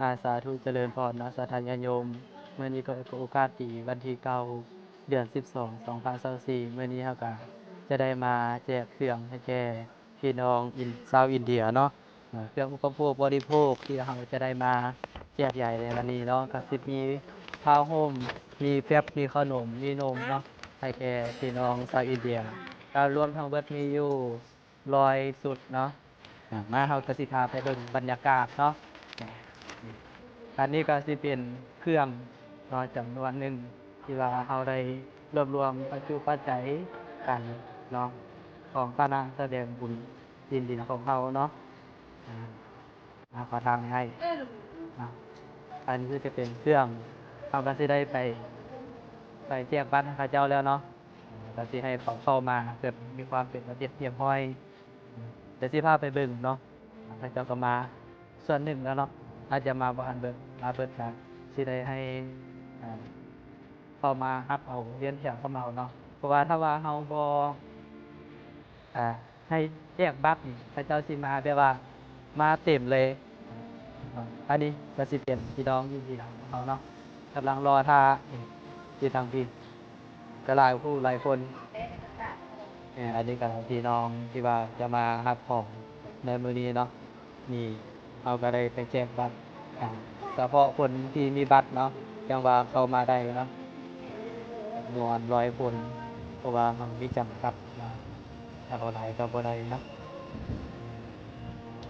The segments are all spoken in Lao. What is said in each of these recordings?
ອາ ສາທຸ ຈະເລີນພອນເນາະ ສາທາຍາດໂຍມ. ມື້ນີ້ກໍເປັນໂອກາດດີ ວັນທີເກົ້າ ເດືອນສິບສອງ ສອງພັນຊາວສີ່ ມື້ນີ້ເຮົາກະຈະໄດ້ມາແຈກເຄື່ອງໃຫ້ແກ່ພີ່ນ້ອງອິນ ຊາວອິນເດຍເນາະ. ເຄື່ອງອຸປະໂພກບໍລິໂພກທີ່ເຮົາຈະໄດ້ມາແຈກຢາຍໃນວັນນີ້ເນາະ ກະຊິມີຜ້າຫົ່ມ ມີແຟັບ ມີເຂົ້າໜົມ ມີນົມເນາະ ໃຫ້ແກ່ພີ່ນ້ອງຊາວອິນເດຍ ກະລວມທັງເບິດມີຢູ່ ຮ້ອຍຊຸດເນາະ. ອາ ມາ ເຮົາກະຊິພາໄປເບິ່ງບັນຍາກາດເນາະ. ອັນນີ້ກະຊິເປັນເຄື່ອງເນາະ ຈຳນວນໜຶ່ງ ທີ່ວ່າເຮົາໄດ້ລວບລວມປັດຈຸປັດໄຈກັນເນາະ ຂອງຄະນະສະແດງບຸນ ດິນດິນຂອງເຮົາເນາະ. ອາ ມາຂໍທາງໃຫ້ເນາະ. ອັນນີ້ຈະເປັນເຄື່ອງ ເຮົາກະຊິໄດ້ໄປ ໄປແຈກບັດໃຫ້ເຂົາເຈົ້າແລ້ວເນາະ. ກະຊິໃຫ້ເຂົາເຂົ້າມາ ເພື່ອມີຄວາມເປັນລະບຽບຮຽບຮ້ອຍ. ດຽວຊິພາໄປເບິ່ງເນາະ. ເຂົາເຈົ້າກະມາສ່ວນໜຶ່ງແລ້ວເນາະ ອາດຈະມາບໍ່ທັນເບິດ ມາເບິດກະຊິໄດ້ໃຫ້ ອາ ເຂົ້າມາຮັບເອົາ ລຽນແຖວເຂົ້າມາເນາະ. ເພາະວ່າຖ້າວ່າເຮົາບໍ່ ອາ ໃຫ້ແຈກບັດນີ້ ເຂົາເຈົ້າຊິມາແບບວ່າມາເຕັມເລີຍ. ອັນນີ້ກະຊິເປັນພີ່ນ້ອງຢູ່ທີ່ເຮົາເນາະ ກຳລັງລໍຖ້າຢູ່ທາງພີ້ ກະຫຼາຍຜູ້ຫຼາຍຄົນ. ເອີ ອັນນີ້ກະພີ່ນ້ອງທີ່ວ່າຈະມາຮັບຂອງໃນມື້ນີ້ເນາະ. ນີ້ ເຮົາກະໄດ້ໄປແຈກບັດ ອາ ສະເພາະຄົນທີ່ມີບັດເນາະ ຈັ່ງວ່າເຂົ້າມາໄດ້ເນາະ ຈຳນວນຮ້ອຍຄົນ ເພາະວ່າເຮົາມີຈຳກັດເນາະ ຖ້າເອົາຫຼາຍກະບໍ່ໄດ້ເນາ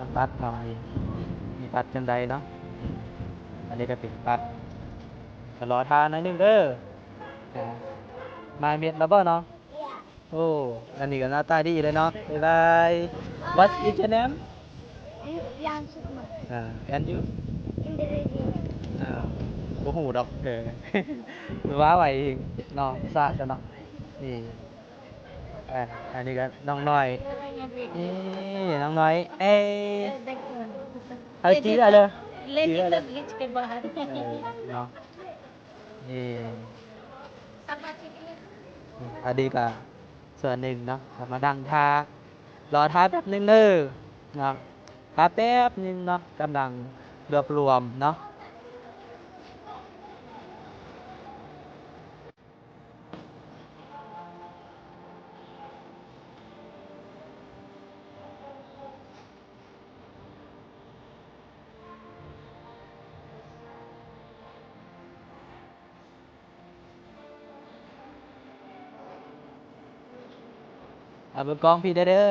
ະ. ບັດເຮົາມີ ມີບັດຈັ່ງໃດເນາະ. ອັນນີ້ກະເປັນບັດ ກະລໍຖ້າໜ້ອຍໜຶ່ງເດີ. ອາ ມາເມັດແລ້ວບໍ່ເນາະ? ໂອ້ ອັນນີ້ກະໜ້າຕາດີເລີຍເນາະ. ບາຍບາຍ. What's your name? Yang Sukma. ອາ and you? Indrajit. ອາ ບໍ່ຮູ້ດອກ. ເອີ ວ່າໄວເນາະ ສາດເນາະ. ນີ້ ອາ ອັນນີ້ກະນ້ອງນ້ອຍ. ນີ້ ນ້ອງນ້ອຍ. ເອີ ເອີ ເອີ ເອີ ເອີ ເອີ ເອີ ເອີ ເອີ ເອີ ເອີ ເອີ ເອີ ເນາະ. ນີ້ ອັນນີ້ກະສ່ວນໜຶ່ງເນາະ ເຮົາມານັ່ງຖ້າ ລໍຖ້າແປັບໜຶ່ງເດີເນາະ. ຖ້າແປັບໜຶ່ງເນາະ ກຳລັງລວບລວມເນາະ. ເອົາເບິ່ງກ້ອງພີ້ແດ່ເດີ.